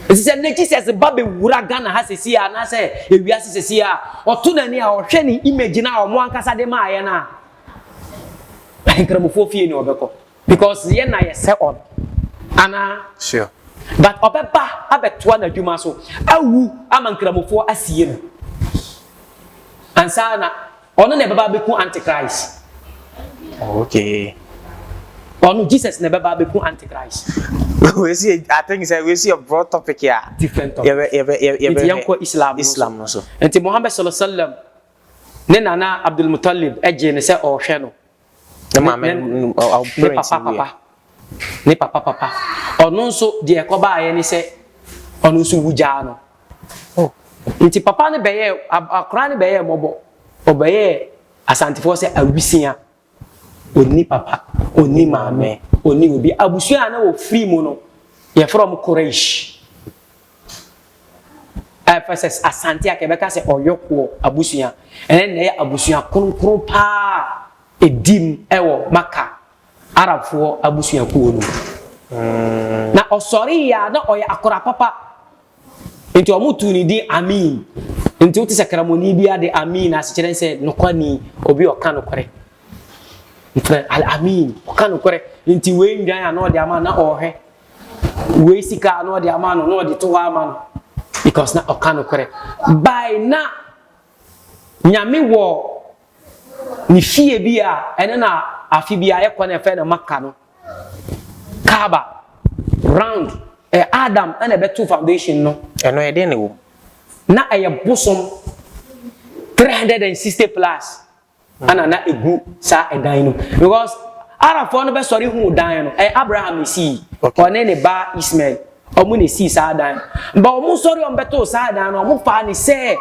Nti sɛ ne Jesus ba bɛwura Ghana ha sɛsi a anaasɛ ewiase sɛsi a ɔto n'ani a ɔhwɛ ne image no a ɔmo ankasa de maayɛ no a nkramofoɔ fie ne ɔbɛkɔ because yɛn na yɛsɛ ɔno anaa. But ɔbɛba abɛtoa n'adwuma so awu ama nkramofoɔ asie no ansa na ɔno na ɛbɛba abɛku antichrist. Ɔno Jesus na ɛbɛba abɛku antichrist. We see, I think sɛ we see a broad topic here. Different topic. Yɛbɛ Nti yɛnkɔ Islam no so. Islam no so. Nti Muhammad sallallahu alaihi wasallam ne nana Abdul Muttalib gye ne sɛ ɔrehwɛ no. Ne maame ne papa papa ne papa papa ɔno nso deɛ ɛkɔbaayɛ ne sɛ ɔno nso wu gyaa no. Oh. Nti papa no bɛyɛ akora no bɛyɛ mmɔbɔ, ɔbɛyɛ Asantefoɔ sɛ awisia, ɔnni papa, ɔnni maame, ɔnni obi. Abusua a na wɔfiri mu no yɛfrɛ wɔn Quraysh. Ɛfɛ sɛ Asante a kɛbɛka sɛ ɔyɔkoɔ abusua, ɛnɛ na ɛyɛ abusua kronkron paa ɛdim ɛwɔ Maka Arabfoɔ abusuakuo no. Na ɔsɔre yɛ a na ɔyɛ akora papa. Nti ɔmo tuu ne din Amin. Nti wote sɛ kramoni bi ade Amin asekyerɛ sɛ nokwani, obi ɔka nokorɛ. Mfrɛ Al-Amin, ɔka nokorɛ. Nti wei ndwan a na ɔde ama na ɔhwɛ. Wei sika a na ɔde ama no na ɔde to hɔ ama no. Because na ɔka nokorɛ. By na Nyame wɔ ne fie bi a ɛne na afe bi a yɛkɔ na ɛfɛ no Maka no. Kaaba round ɛ Adam ɛna ɛbɛto foundation no. Ɛno ɛdeɛ na ɛwɔ mu? Na ɛyɛ bosom 360 plus ɛna na egu saa ɛdan no because Arabfoɔ no bɛsɔre hu dan no ɛyɛ Abraham na esii ɔne ne ba Ismael ɔmo na esii saa dan no ba ɔmo sɔre ɔmo bɛto saa dan no ɔmo faa ne sɛ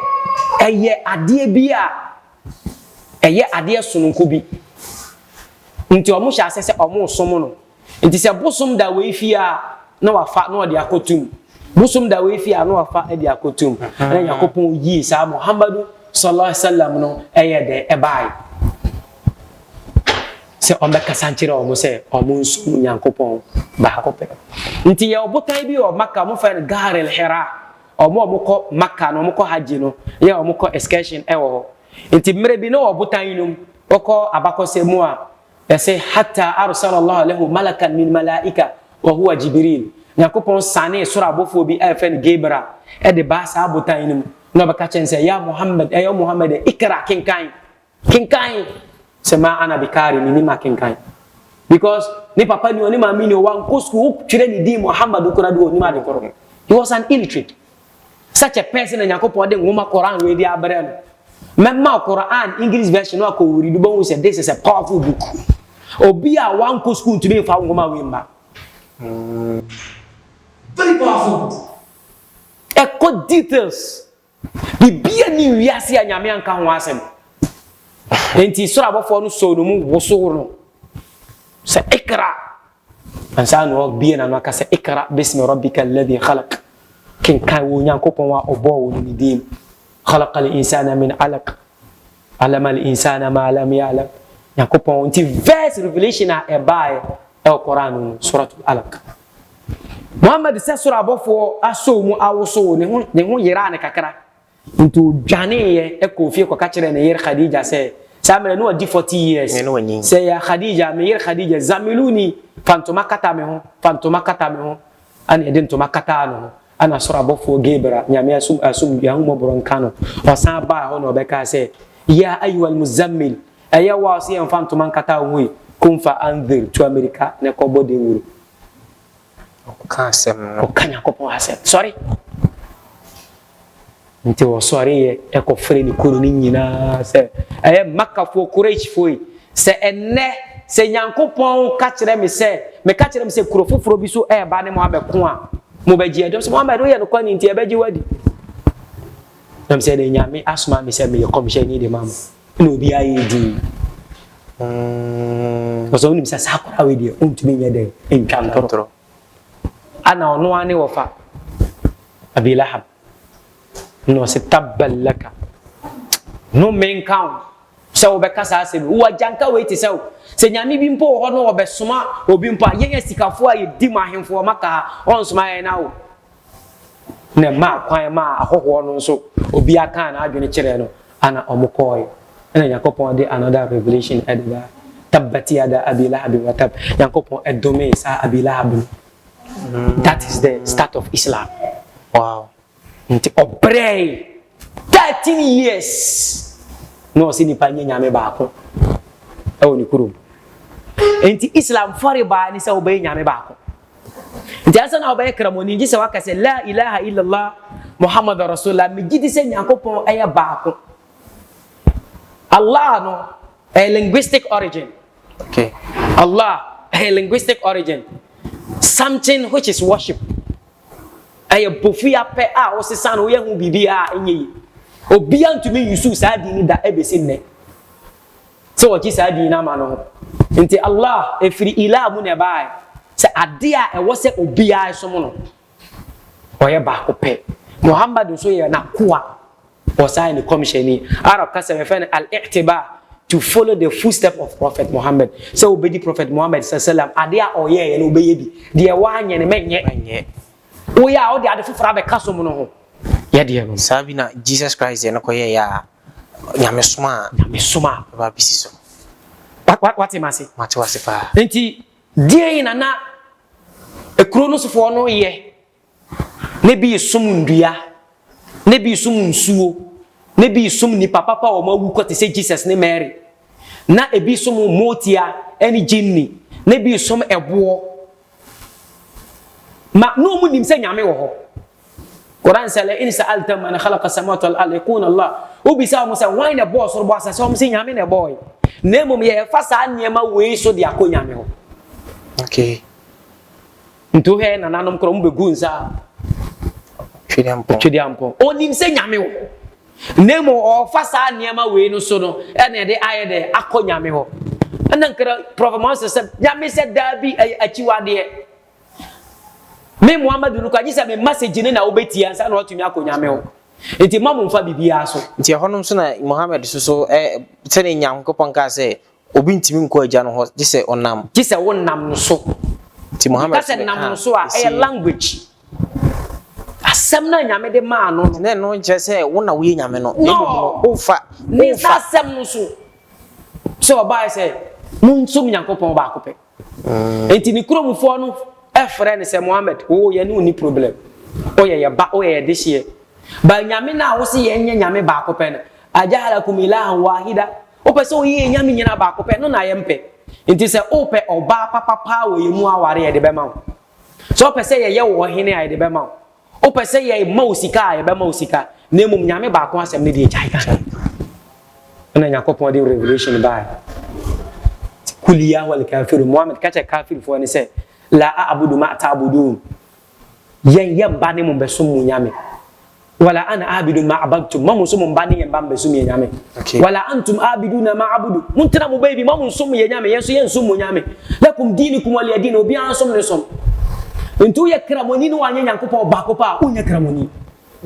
ɛyɛ adeɛ bi a ɛyɛ adeɛ sononko bi nti ɔmo hyɛ ase sɛ ɔmo som no. Nti sɛ bosom da wei fie a na wafa na ɔde akɔtum, bosom da wei fie a na wafa de akɔtum. Ɛna Nyankopɔn yii saa Muhammadu sallallahu alaihi wasallam no ɛyɛ dɛ ɛbae sɛ ɔmbɛkasa nkyerɛ wɔn sɛ wɔn nsom Nyankopɔn baako pɛ. Nti yɛ ɔbotan bi wɔ Maka, wɔfrɛ no Gar el-Hira. Wɔn a wɔkɔ Maka no, wɔkɔ Hajj no, yɛ wɔkɔ excursion ɛwɔ hɔ. Nti mmerɛ bi na wɔ ɔbotan yi nom, wɔkɔ abakɔsɛm mu a, Yɛse, Hatta arsala Allahu lahu malakan min malaika wa huwa Jibril. Nyankopɔn sanee soro abɔfoɔ bi a yɛfrɛ no Gabriel de baa saa botan yi no mu, na ɔbɛka kyerɛ no sɛ, Ya Muhammad, ɛyɛ Muhammad, ikra, kenkan, kenkan. Sɛ ma ana bikari, menim akenkan. Because ne papa ni, ɔne maame ni, wankɔ sukuu, wotwerɛ ne din Muhammad koraa de ɔnim ade korɔ. He was an illiterate. Such a person na Nyankopɔn de nwoma Quran wei de abrɛ no. Mɛma Quran English version no akɔ wuri do bɛhu sɛ this is a powerful book. Obi a wankɔ school ntumi mfa nwoma wei mma. Very powerful book. Ɛkɔ details. Bibia ni wiase a Nyame anka ho asɛm. Enti soro abɔfoɔ no sɔɔ no mu wosow no sɛ ikra. Ansa na ɔbue n'ano aka sɛ, Iqra bismi rabbika alladhi khalaq, kenkan wɔ Onyankopɔn a ɔbɔɔ wo no ne din mu, Khalaqal insana min alaq. Alama al-insana ma lam ya'lam. Nyankopɔn nti verse revelation a ɛbaeɛ ɛwɔ Koran no mu, Suratul Alaq. Muhammad sɛ soro abɔfoɔ asɔ mu awosow ne ho ne ho yeraa ne kakra. Nti odwaneeɛ ɛkɔɔ fie kɔka kyerɛɛ ne yere Khadija sɛ, saa mmerɛ no wadi 40 years, sɛ ya Khadija, me yere Khadija, zamiluni, fa ntoma kata me ho, fa ntoma kata me ho. Ɛna yɛde ntoma kataa ne ho. Ɛna soro abɔfoɔ Gabriel, Nyame asom asomdwie ahummɔborɔ nka no, ɔsan baa hɔ na ɔbɛkaa sɛ, Ya ayuhal muzammil, ɛyɛ wo a ɔse yɛmfa ntoma nkata wo ho yi, kum fa andhir, tu amirika na kɔbɔ dawuro. Ɔka asɛm no. Ɔka Nyankopɔn asɛm. Sɔre! Nti ɔsɔreeɛ kɔfrɛɛ ne kuro no nyinaa sɛ, Ɛyɛ Makkafoɔ, Quraishfoɔ yi, sɛ ɛnnɛ, sɛ Nyankopɔn ka kyerɛ me sɛ, meka kyerɛ mo sɛ kuro foforɔ bi so reba ne mo abɛko a, mobɛgye adi? Wɔn sɛ, Muhammad, woyɛ nokwani nti yɛbɛgye wo adi. Nam sɛ ɛnɛ Nyame asoma me sɛ meyɛ kɔmhyɛni de ma mo. Ɛna obiara yɛ dinn. Ɔsɛ wonim sɛ saa akwadaa wei deɛ ɔntumi nyɛ dɛn ntwa ntorɔ. Ana ɔno ara ne wɔfa Abi Lahab. Na ɔse tabban laka. Nnome nka wo sɛ wobɛka saa asɛm yi. Wo agyanka wei te sɛ wo. Sɛ nyame bi mpo wɔ hɔ na ɔbɛsoma obi mpo a, yɛn asikafoɔ a yɛdi mu ahemfo wɔ Maka ha, ɔnsoma yɛn na wo. Na ɛmaa kwan maa ahɔhoɔ no nso, obiara kaa n'adwene kyerɛɛ no, ana wɔn kɔɔe. Ɛna Nyankopɔn de another revelation ɛde baa. Tabbat yada Abi Lahabin wa tab. Nyankopɔn ɛdomee saa Abi Lahab no. That is the start of Islam. Wow. Nti ɔbrɛe 13 years na ɔsɛ nipa nyɛ nyame baako ɛwɔ ne kurom. Nti Islam fɔre baa ne sɛ wobɛyɛ nyame baako. Nti ansa na wobɛyɛ kramoni gye sɛ waka sɛ la ilaha illallah Muhammad Rasulullah, megye di sɛ Nyankopɔn ɛyɛ baako. Allah no ɛyɛ linguistic origin. Okay. Allah ɛyɛ linguistic origin. Something which is worship. Ɛyɛ bofua pɛ a wosesa no woyɛ ho biribi a ɛnyɛ yi. Obia ntumi yusu saa din no da ɛbɛsi nnɛ. Sɛ wɔgye saa din no ama no ho. Nti Allah ɛfiri ilah mu na ɛbaeɛ. Sɛ adeɛ a ɛwɔ sɛ obiara som no. Ɔyɛ baako pɛ. Muhammad nso yɛ n'akoa. Ɔsan yɛ ne kɔmhyɛni. Arab kasa mu yɛfrɛ no al-i'tiba, to follow the footstep of Prophet Muhammad. Sɛ wobɛdi Prophet Muhammad sallam adeɛ a ɔyɛeɛ no wobɛyɛ bi. Deɛ wanyɛ no mɛnyɛ. Woyɛ a wode ade foforɔ abɛka som no ho. Yɛ deɛ no. Saa bi na Jesus Christ deɛ no kɔyɛeɛ a Nyamesom a. Nyamesom a. Ɛba abɛsi so. Wate m'ase? Mate w'ase paa. Nti deɛn na na ekuro no sofoɔ no yɛ? Na bi resom nnua, na bi resom nsuo, na bi resom nnipa papa a wɔn awu kɔ te sɛ Jesus ne Mary. Na ebi som mootia ne gyinni, na ebi resom ɛboɔ. Ma na wɔn nim sɛ Nyame wɔ hɔ. Quran sɛ la in sa'alta man khalaqa samawati wal ard yaquluna Allah. Wobisa wɔn sɛ hwan na ɛbɔɔ soro bɔ asase, wɔn sɛ Nyame na ɛbɔɔe. Na mmom yɛfa saa nneɛma wei so de akɔ Nyame hɔ. Okay. Nti wohwɛ yɛ nananom korɔ, wɔn bɛgu nsa a. Twedeampɔn. Twedeampɔn. Onim sɛ Nyame wɔ hɔ. Na mmom ɔfa saa nneɛma wei no so no ɛna ɛde ayɛ dɛ akɔ Nyame hɔ. Ɛna nkra Prɔfɛt Muhammad sɛ Nyame sɛ daabi ɛyɛ akyiwadeɛ. Me Muhammadu no kora gye sɛ me message no na wobɛtie ansa na watumi akɔ Nyame hɔ. Nti mma mo mfa biribiara so. Nti ɛhɔnom nso na Muhammad nso so ɛ sɛdeɛ Nyankopɔn kaa sɛ Obi ntumi nkɔ Agya no hɔ gye sɛ ɔnam. Gye sɛ wonam no so. Nti Muhammad Yɛka sɛ nam no so a, ɛyɛ language. Asɛm no a Nyame de maa no no. Na ɛno nkyerɛ sɛ wo na woyɛ Nyame no. Na mmom no, wofa. Ne nsa asɛm no so. Sɛ ɔbaeɛ sɛ, monsom Nyankopɔn baako pɛ. Enti ne kuromfoɔ no frɛ no sɛ, Mohammed, wo yɛne wo nni problem. Woyɛ yɛ ba, woyɛ yɛ dehyeɛ. But Nyame no a wose yɛnyɛ Nyame baako pɛ no, Aja'alakum ilahan wahida, wopɛ sɛ woyɛ yɛn Nyame nyinaa baako pɛ, ɛno na yɛmpɛ. Enti sɛ wopɛ ɔbaa papa paa wɔ yɛn mu aware a, yɛde bɛma wo. Sɛ wopɛ sɛ yɛyɛ wo ɔhene a, yɛde bɛma wo. Wopɛ sɛ yɛ ma wo sika a, yɛbɛma wo sika, na mmom Nyame baako asɛm no deɛ gyae ka. Ɛna Nyankopɔn de revelation baeɛ. Kul ya ayyuhal kafirun, Muhammad ka kyerɛ kafirfoɔ no sɛ, La a'budu ma ta'budun, yɛn yɛ mba ne mo mbɛsom mo Nyame. Wala ana abidun ma abadtum, ma mo nso mo mba ne yɛn mba mbɛsom yɛn Nyame. Okay. Wala antum abiduna ma abudu, montena mo baabi ma mo nsom yɛn Nyame, yɛn nso yɛnsom mo Nyame. Lakum diinikum waliya diin, obiara nsom ne som. Nti woyɛ kramoni ne wanyɛ Nyankopɔn baako pɛ a, wonyɛ kramoni.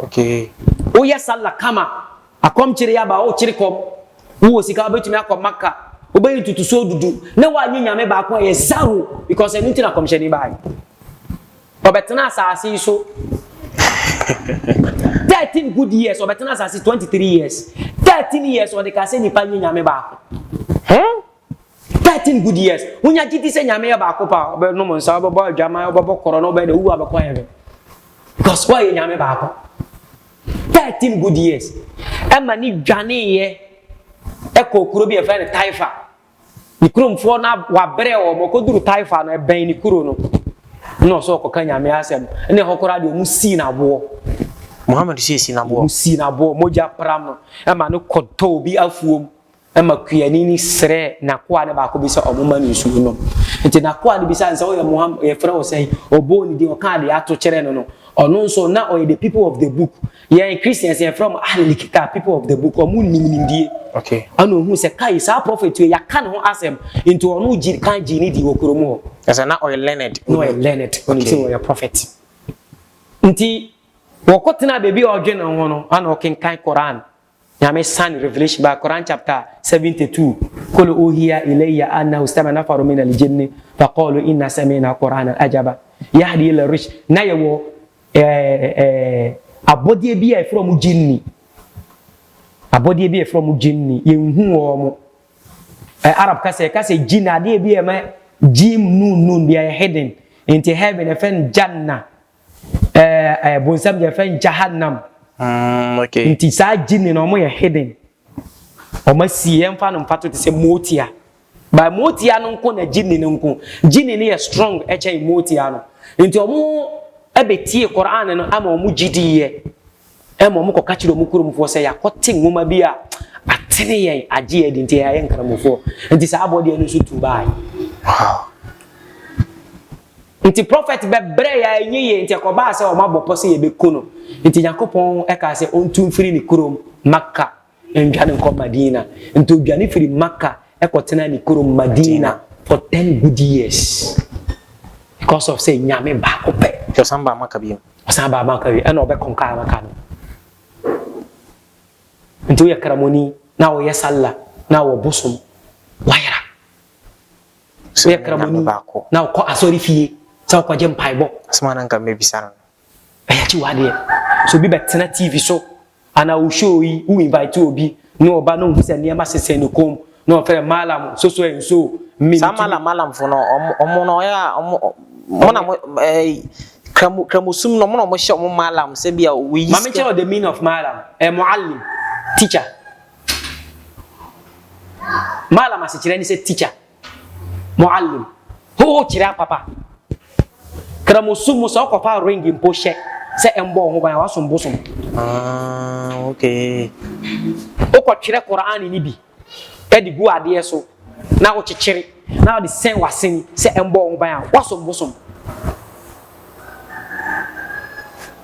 Okay. Woyɛ salla kama, akɔm kyere aba, wokyere kɔm. Wowɔ sika wobɛtumi akɔ Maka, wobɛyi ntotosoɔ dudu, na woanye Nyame baako a ɛyɛ zero because ɛno nti na kɔmhyɛni baeɛ. Ɔbɛtena asase yi so 13 good years, ɔbɛtena asase 23 years. 13 years ɔde ka sɛ nipa nye Nyame baako. Hmm? 13 good years. Wonya gyidi sɛ Nyame yɛ baako pa, wobɛnom nsa, wobɛbɔ adwaman, wobɛbɔ korɔ na wobɛyɛ dɛ, wowu a bɛkɔ heaven. Because woayɛ Nyame baako. 13 good years. Ɛma ne dwaneeɛ ɛkɔɔ kuro bi a yɛfrɛ no Taifa. Ne kuromfoɔ no wabrɛ wɔn, ɔkɔduru Taifa no, ɛbɛn ne kuro no. Ɛna ɔsɛ ɔkɔka Nyame asɛm. Ɛna ɛhɔ koraa deɛ ɔmo sii n'aboɔ. Muhammad sii si n'aboɔ. Ɔmo sii n'aboɔ, mogya pram no, ɛma no kɔtɔ obi afuom. Ɛma kuani no srɛɛ n'akoa no baako bi sɛ ɔmoma no nsuo nnom. Nti n'akoa no bisaa no sɛ, Woyɛ Muhammad, yɛfrɛ wo sɛn? Ɔbɔɔ ne din, ɔkaa deɛ ato kyerɛɛ no no. Ɔno nso, na ɔyɛ the people of the book. Yɛn Christians yɛfrɛ wɔn Ahlul Kitab, people of the book. Wɔn nim nimdie. Okay. Ɛna ohuu sɛ, kai, saa prophet wei, yɛaka ne ho asɛm. Nti ɔno gye, kan gyee ne dii wɔ kurom hɔ. Ɛsɛ na ɔyɛ learned. Na ɔyɛ learned. Ɔnim sɛ ɔyɛ prophet. Nti wɔkɔtenaa baabi a ɔdwene ne ho no, ɛna ɔkenkan Quran. Nyame sane revelation ba Quran chapter 72 Kul uhiya ilayya annahu istama nafaru min al-jinni faqalu inna sami'na Qur'anan ajaba yahdi ila rushd. Na yɛwɔ eh, eh, abɔdeɛ bi a yɛfrɛ wɔn jinni. Abɔdeɛ bi a yɛfrɛ wɔn jinni, yɛnhu wɔn. Eh, Arab kasa yɛka sɛ jinn, adeɛ bi a ɛma jim nun nun bi a yɛ hidden. Nti heaven yɛfrɛ no Jannah. ɛɛ ɛɛ bonsam deɛ fɛn jahannam. Okay. Nti saa gyini na wɔn yɛ hidden. Wɔn asi yɛn fa no mfa to te sɛ motia. By motia no nko na gyini no nko. Gyini no yɛ strong ɛkyɛn motia no. Nti wɔn ɛbɛtie Quran no ama wɔn gyidi yɛ. Ɛma wɔn kɔka kyerɛ wɔn kuromfoɔ sɛ yɛakɔte nwoma bi a atene yɛn agye yɛn adi nti yɛayɛ nkramofoɔ. Nti saa abɔdeɛ no nso tu bae. Wow. Nti Prɔfɛt bɛbrɛɛ a ɛnyɛ yie nti ɛkɔbaa sɛ wɔn abɔ pɔ sɛ yɛbɛku no. Nti Nyankopɔn kaa sɛ ɔntu mfiri ne kurom, Makka, ndwane nkɔ Madina. Nti ɔdwane firi Makka kɔtenaa ne kurom Madina for ten good years because of sɛ Nyame baako pɛ. Nti ɔsan baa Makka bio. Ɔsan baa Makka bio ɛna ɔbɛ conquer Makka no. Nti woyɛ Kramoni na woyɛ Sallah na wɔ bosom, wayera. Sɛ Woyɛ ɔnyɛ Kramoni Nyame baako. na wokɔ asɔre fie sɛ wokɔgye mpaebɔ. Asɛm a na nka mɛbisa no no. Ɛyɛ akyiwadeɛ. Sɛ obi bɛtena TV so anaa wo show yi, wo invite obi na ɔba na ohu sɛ nneɛma sesɛn ne kɔn mu na ɔfrɛ Mallam so so and so. Me Saa metumi. Mallam Mallam fo no, ɔmo ɔmo no ɔyɛ a ɔmo ɔmo na mo ɛɛ Kramo Kramosom no ɔmo na ɔmo hyɛ ɔmo Mallam sɛ bi a woyi Ma sika. menkyerɛ wo the meaning of Mallam. Ɛyɛ Muallim, teacher. Mallam asekyerɛ ne sɛ teacher. Muallim. Ho kyerɛ papa. Kramosom mu sɛ ɔkɔfa ring mpo hyɛ sɛ ɛmbɔ wo ho ban a wasom bosom. Ah, okay. Wokɔtwerɛ Qur'an no bi de gu adeɛ so na wokyekyere na wode sɛn w'asene sɛ ɛmbɔ wo ho ban a wasom bosom.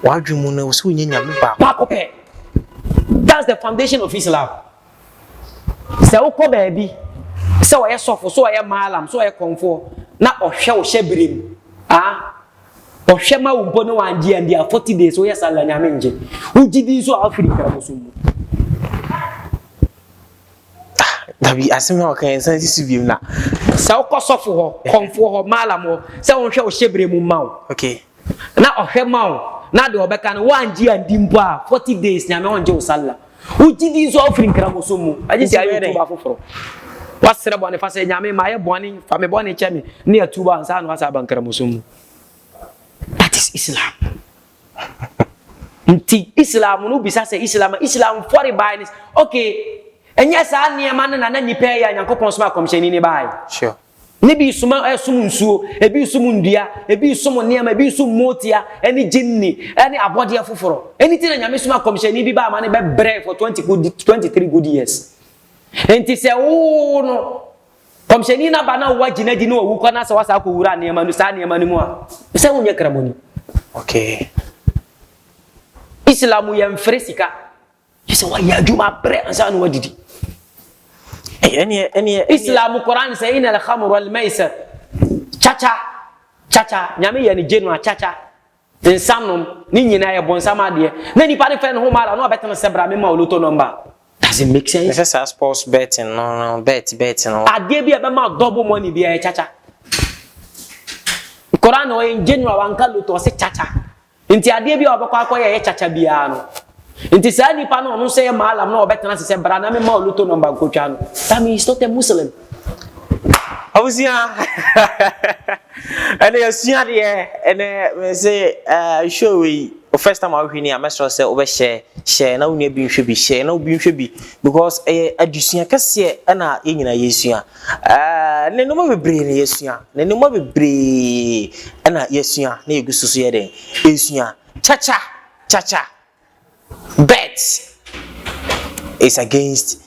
W'adwene mu no, ɛwɔ sɛ wonya Nyame baako. Baako pɛ. That's the foundation of Islam. Sɛ wokɔ baabi, sɛ ɔyɛ sɔfo, sɛ ɔyɛ maalam, sɛ ɔyɛ kɔmfoɔ, na ɔhwɛ wo hyɛ berɛ mu, ah, ɔhwɛ ma wo mpo ne wangye andi a 40 days woyɛ sala Nyame ngye. Wogye di nso a wafiri nkramosom mu. Ah, dabi asɛm a ɔka yɛn nsan si so biom na. Sɛ wokɔ sɔfo hɔ, kɔmfoɔ hɔ, maalam hɔ, sɛ wɔnhwɛ wo hyɛ berɛ mu mma wo. Okay. Na ɔhwɛ ma wo, na deɛ ɔbɛka no woangye andi mpo a 40 days Nyame ɔngye wo salla. Wogye di nso a wofiri nkramosom mu. Agye sɛ ayɛ tuba foforɔ. Wasrɛ bɔne fa sɛ Nyame mayɛ bɔne, fa me bɔne kyɛ me, ne atuba ansa na wasa aba nkramosom mu. That is Islam. Nti Islam no bisa sɛ Islam Islam fɔre bae ne okay ɛnyɛ saa nneɛma no na na nnipa ɛyɛ a Nyankopɔn soma akɔmhyɛni ne bae. Sure. Ne bi soma ɛsom nsuo, ebi som nnua, ebi som nneɛma, ebi som mootia, ɛne gyinni, ɛne abɔdeɛ foforɔ. Ɛne ti na Nyame soma kɔmhyɛni bi ba ama ne bɛbrɛ for 20 good, 23 good years. Nti sɛ wo no, kɔmhyɛni no aba na wo agyina di na wawu kɔ na sɛ wasa akɔwura nneɛma no, saa nneɛma no mu a, sɛ wonyɛ kramoni. Okay. Islam yɛ mfrɛ sika. Gye sɛ wayɛ adwuma abrɛ ansa na wadidi. Ɛneɛ ɛneɛ. Islam Quran sɛ inna al-khamr wal maisir. Chacha chacha nyame yɛ ne gye no a chacha nsa nom ne nyinaa yɛ bonsam adeɛ na nipa ne fɛ ne ho mala na ɔbɛtena sɛ bra me ma oloto number. That's Does it make sense? Ɛsɛ saa sports betting no, bet no. Adeɛ bi a ɛbɛma double money bi ɛyɛ kyakya. Koran na ɔyɛ in general, wanka lotto, ɔsɛ kyakya. Nti adeɛ bi a ɔbɛkɔ akɔyɛ ɛyɛ kyakya biara no, nti saa nipa no, ɔno nso yɛ maalam na ɔbɛtena ase sɛ bra na mema wo lotto number nkotwa no, that means he's not a Muslim. Abusua, ɛnɛ yɛsua deɛ. Ɛnɛ mese show yi o, first time a wohwɛ ni a, mɛsrɛ sɛ wobɛhyɛ hyɛ na wo nua bi nhwɛ bi, hyɛ na obi nhwɛ bi, because ɛyɛ adesua kɛseɛ ɛna yɛn nyinaa yɛsua. Ne nneɛma bebree na yɛsua, ne nneɛma bebree ɛna yɛsua na yɛgu so so yɛ dɛn ɛsua. Chacha chacha bet is against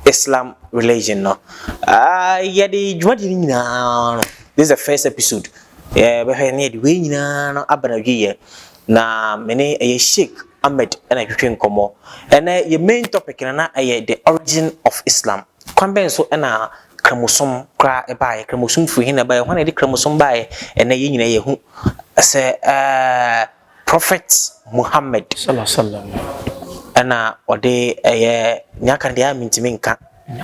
Islam religion no. Yɛde dwumadie no nyinaa no, this is the first episode. Yɛbɛhwɛ ne yɛde wei nyinaa no aba na wieɛ na mene ɛyɛ Sheikh Ahmed ɛna twetwe nkɔmmɔ. Ɛnɛ yɛ main topic no na ɛyɛ the origin of Islam. Kwan bɛn so ɛna Kramosom koraa ɛbaeɛ? Kramosom firi he na ɛbaeɛ? Hwan na yɛde Kramosom baeɛ? Ɛnɛ yɛn nyinaa yɛhu sɛ Prophet Muhammad Sallam. ɛna ɔde ɛyɛ nea aka no deɛ a mentumi nka.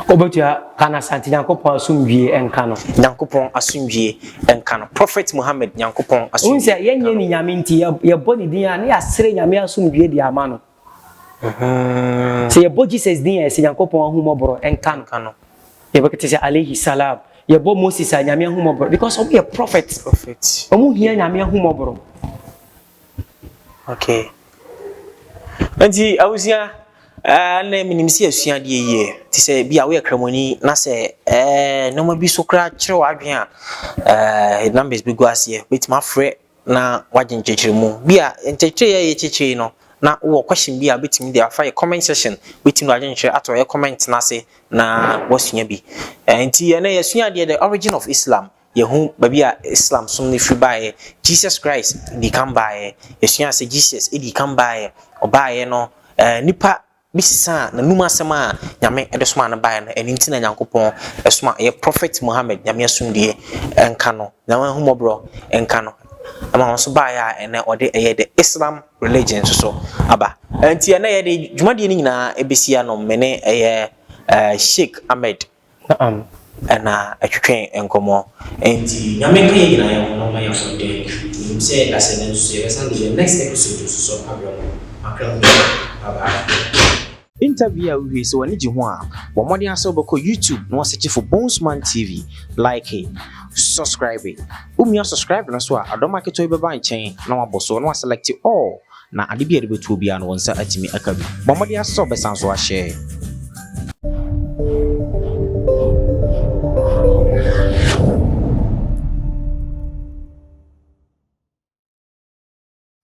Wobɛtua kana sante, Nyankopɔn asomdwie ɛnka no. Nyankopɔn asomdwie ɛnka no. Prophet Muhammad, Nyankopɔn wohu asomdwie. Sɛ yɛnyɛ ne Nyame nti yɛbɔ ne din a, ne yɛasere Nyame asomdwie de ama no. Sɛ yɛbɔ Jesus din a, yɛsɛ Nyankopɔn ahummɔborɔ ɛnka no. Nka no. Yɛbɛkete sɛ alayhi salam. Yɛbɔ Moses a, Nyame ahummɔborɔ, because ɔmo yɛ prophet. Prophet. Ɔmo hia Nyame ahummɔborɔ. Okay, nti abusua, na menim sɛ yɛsua adeɛ yie nti sɛ bi a woyɛ Kramoni na sɛ nneɛma bi so koraa kyerɛ w'adwene a, numbers bi gu aseɛ, wobɛtumi afrɛ na wagye nkyerɛkyerɛmu bi a nkyerɛkyerɛ yɛ yɛkyerɛkyerɛ no. Na wowɔ question bi a, wobɛtumi de afa yɛ comment section, wobɛtumi de agye nkyerɛ ato yɛ comment no ase na wasua bi. Nti ɛnɛ yɛsua adeɛ, the origin of Islam. Yɛhu baabi a Islam som no firi baeɛ. Jesus Christ di kan baeɛ. Yɛsua sɛ Jesus di kan baeɛ. Ɔbaeɛ no, nipa bi sesa n'anum asɛm a Nyame de soma no baeɛ no. Ɛno nti na Nyankopɔn ɛsoma ɛyɛ Prophet Muhammad, Nyame asomdue ɛnka no, Nyame ahummɔborɔ ɛnka no, ɛma wɔn nso baeɛ a ɛnɛ ɔde ɛyɛ the Islam religion nso so aba. Nti ɛnɛ yɛde dwumadie no nyinaa ɛbɛsi ano. Me ne ɛyɛ Sheikh Ahmed Naam. ɛna ɛtwetwe nkɔmmɔ. Nti Nyame nka yɛ nyinaa yɛn ho na ɔma yɛ ahoɔden. Nim sɛ dasɛ no nso yɛbɛsan de yɛ next episode nso so abrɛ mo. Makra mu, bye bye. Interview a wohwie sɛ w'ani gye ho a, bɔ mmɔden asɛ wobɛkɔ YouTube na wasearch for Bonesman TV, like, subscribe. Womia subscribe no so a, adɔm aketewa bi bɛba nkyɛn na wabɔ so na waselect all, na ade bi a yɛde bɛtuo biara no, wɔn nsa atumi aka bi. Bɔ mmɔden asɛ sɛ wobɛsan so ahyɛ.